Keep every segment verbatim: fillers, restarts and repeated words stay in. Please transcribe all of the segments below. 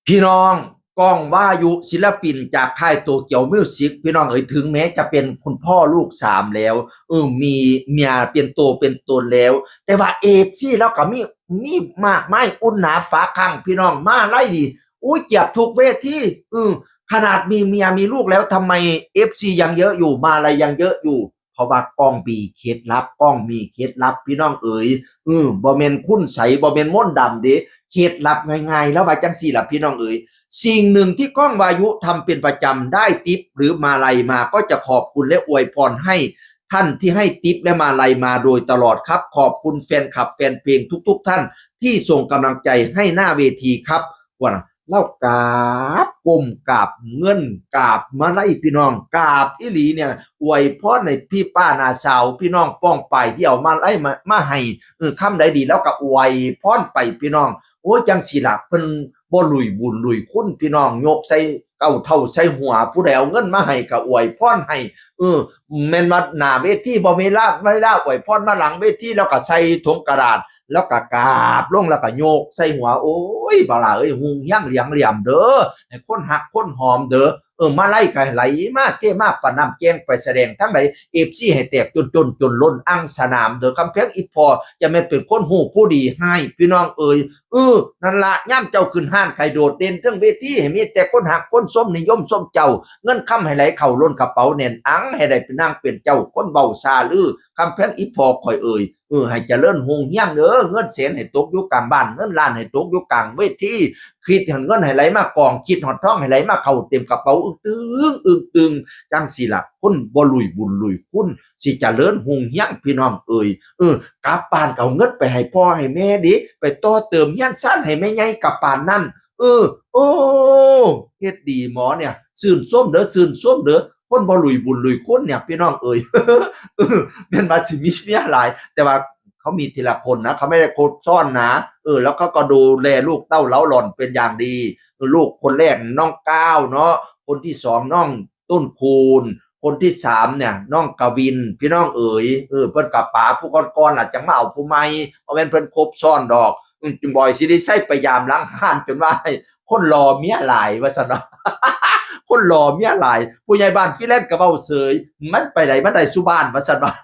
พี่น้อง ก้องวายุ ศิลปินจากค่ายโตเกียวมิวสิก พี่น้องเอ๋ย ถึงแม้จะเป็นคุณพ่อลูกสามแล้ว เออ มีเมียเป็นโตเป็นตนแล้ว แต่ว่าเอฟซีแล้วก็มีมีมากมาย อุ่นหนาฝาข้าง พี่น้อง มาไล่ดี อุ้ย เจียบทุกเวที อือ ขนาดมีเมียมีลูกแล้ว ทำไมเอฟซียังเยอะอยู่ มาลัยยังเยอะอยู่ เพราะว่าก้องมีเคล็ดลับ ก้องมีเคล็ดลับ พี่น้องเอ๋ย อือ บ่แม่นคุณไสย บ่แม่นมนต์ดำเด้ เคล็ดลับง่ายๆ แล้วว่าจังซี่ล่ะ พี่น้องเอ๋ย สิ่งหนึ่งที่ก้องวายุทำเป็นประจำ ได้ทิปหรือมาลัยมาก็จะขอบคุณและอวยพรให้ท่านที่ให้ทิปและมาลัยมาโดยตลอดครับ ขอบคุณแฟนคลับแฟนเพลงทุกๆท่านที่ส่งกำลังใจให้หน้าเวทีครับ ว่านะ เล่ากราบก้มกราบเงิน กราบมาลัย พี่น้อง กราบอีหลีเนี่ย อวยพรให้พี่ป้าน้าสาว พี่น้องป้องปายที่เอามาลัยมามาให้ เออ คำใดดีแล้วก็อวยพรไป พี่น้อง โอ้ย จังสิล่ะ เพิ่นบ่ลุยบุญลุยคุณ พี่น้อง ยกใส่เก้าเท่าใส่หัว ผู้ใดเอาเงินมาให้ก็อวยพรให้ เออ แม่นว่าหน้าเวทีบ่มีลา เวลาอวยพร มาหลังเวทีแล้วก็ใส่ถุงกระดาษ แล้วก็กราบลง แล้วก็ยกใส่หัว โอ้ย บักหล่าเอ้ย ฮุงเฮียงเหลียงเหลี่ยมเด้อ ให้คนฮักคนหอมเด้อ เออ มาลัยก็ไหลมาเทมา ปานน้ำแกงไปแสดงทั้งใด เอฟซีให้แตกจนจนจนล้นอังสนามเด้อ คำแพงอีพ่อ จะแม่นเป็นคนฮู้ผู้ดีให้ พี่น้องเอ๋ย เออ นั่นละ ย่ามเจ้าขึ้นฮ้าน ใครโดดเด่นเทิงเวที ให้มีแต่คนฮักคนชมนิยมชมเจ้า เงินคำให้ไหลเข้าล้นกระเป๋าแน่นอัง ให้ได้เป็นนางเป็นเจ้า คนเว้าซาลือ คำแพงอีพ่อข่อยเอ๋ย เออ ให้เจริญฮุงเฮียงเด้อ เงินแสนให้ตกอยู่กลางบ้าน เงินล้านให้ตกอยู่กลางเวที คิดเห็นเงินให้ไหลมากอง คิดฮอดทองให้ไหลมาเข้าเต็มกระเป๋า อึ้งตึง อึ้งตึง จังสิล่ะ คนบ่ลุยบุญลุยคุณ สิเจริญฮุงเฮียง พี่น้องเอ๋ย เออ กลับบ้านก็เอาเงินไปให้พ่อให้แม่เด้ ไปต่อเติมเฮียนซานให้แม่ใหญ่กลับบ้านนั่น เออ โอ้ เฮ็ดดีหมอเนี่ย ชื่นชมเด้อ ชื่นชมเด้อ คนบ่ลุยบุญลุยคุณเนี่ย พี่น้องเอ๋ย เออ แม่นว่าสิมีเมียหลาย แต่ว่าเขามีทีละคนนะ เขาไม่ได้ครบซ้อนนะ เออ แล้วเขาก็ดูแลลูกเต้าเล้าหล่อนเป็นอย่างดี เออ ลูกคนแรกน้องก้าวเนาะ คนที่สองน้องต้นคูณ คนที่สามเนี่ยน้องกวิน พี่น้องเอ๋ย เออ เพิ่นก็ป๋าผู้ก่อนๆล่ะ จั่งมาเอาผู้ใหม่ บ่แม่นเพิ่นครบซ้อนดอก อืม บ่อยสิริชัยไปยามหลังฮ้านจนว่า คนหล่อเมียหลาย ว่าซั่นเนาะ คนหล่อเมียหลาย ผู้ใหญ่บ้านฟรีแลนซ์ก็เว้าเสย มันไปไหนมาได้สุบ้าน ว่าซั่นเนาะ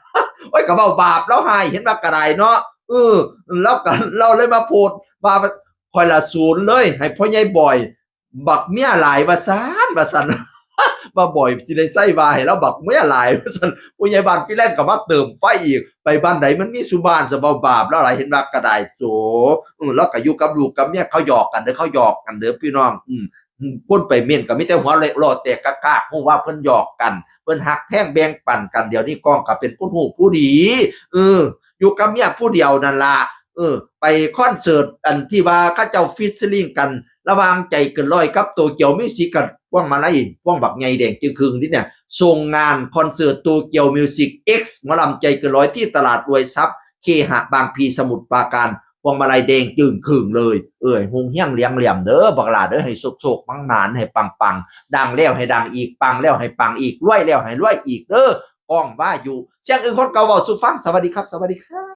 โอ้ย ก็เว้าบาปลาวฮ้าย เห็นว่ากะได้เนาะ เออ แล้วก็ ลาวเลยมาโพสต์ว่า ข่อยละศูนย์เลย ให้พ่อใหญ่บ่อย บักเมียหลาย ว่าซั่น ว่าซั่น ว่าบ่อยสิริชัยว่าให้ลาวบักเมียหลาย ว่าซั่น ผู้ใหญ่บ้านฟรีแลนซ์ก็มาเติมไฟอีก ไปบ้านใดมันมีสุบ้าน ซะเว้าบาปลาวหลาย เห็นว่ากะได้โส เออ แล้วก็อยู่กับลูกกับเมีย เขาหยอกกันเด้อ เขาหยอกกันเด้อ พี่น้อง อืม คนไปเม้นก็มีแต่หัวเราะแตกกะกาก ฮู้ว่าเพิ่นหยอกกัน เพิ่นฮักแพงแบ่งปันกัน เดี๋ยวนี้ก้องก็เป็นผู้ฮู้ผู้ดี เออ อยู่กับเมียผู้เดียวนั่นล่ะ เออ ไปคอนเสิร์ตอันที่ว่าเขาเจ้า featuring กัน ระหว่างใจเกินร้อยกับโตเกียวมิวสิก กับพวงมาลัย พวงบักใหญ่แดงจึ่งครึ่งนี่เนี่ย ส่งงานคอนเสิร์ตโตเกียวมิวสิก X หมอลำใจเกินร้อยที่ตลาดรวยทรัพย์ เคหะบางพลี สมุทรปราการ พวงมาลัยแดงจึ่งครึ่งเลย เอ้ย ฮุงเฮียงเหลียงเหลี่ยมเด้อ บักหล่าเด้อ ให้โชคๆ หมานๆ ให้ปังๆ ดังแล้วให้ดังอีก ปังแล้วให้ปังอีก รวยแล้วให้รวยอีกเด้อ ก้องวายุ เสียงอึ่งคนเก่าเว้าสู่ฟัง สวัสดีครับ สวัสดีครับ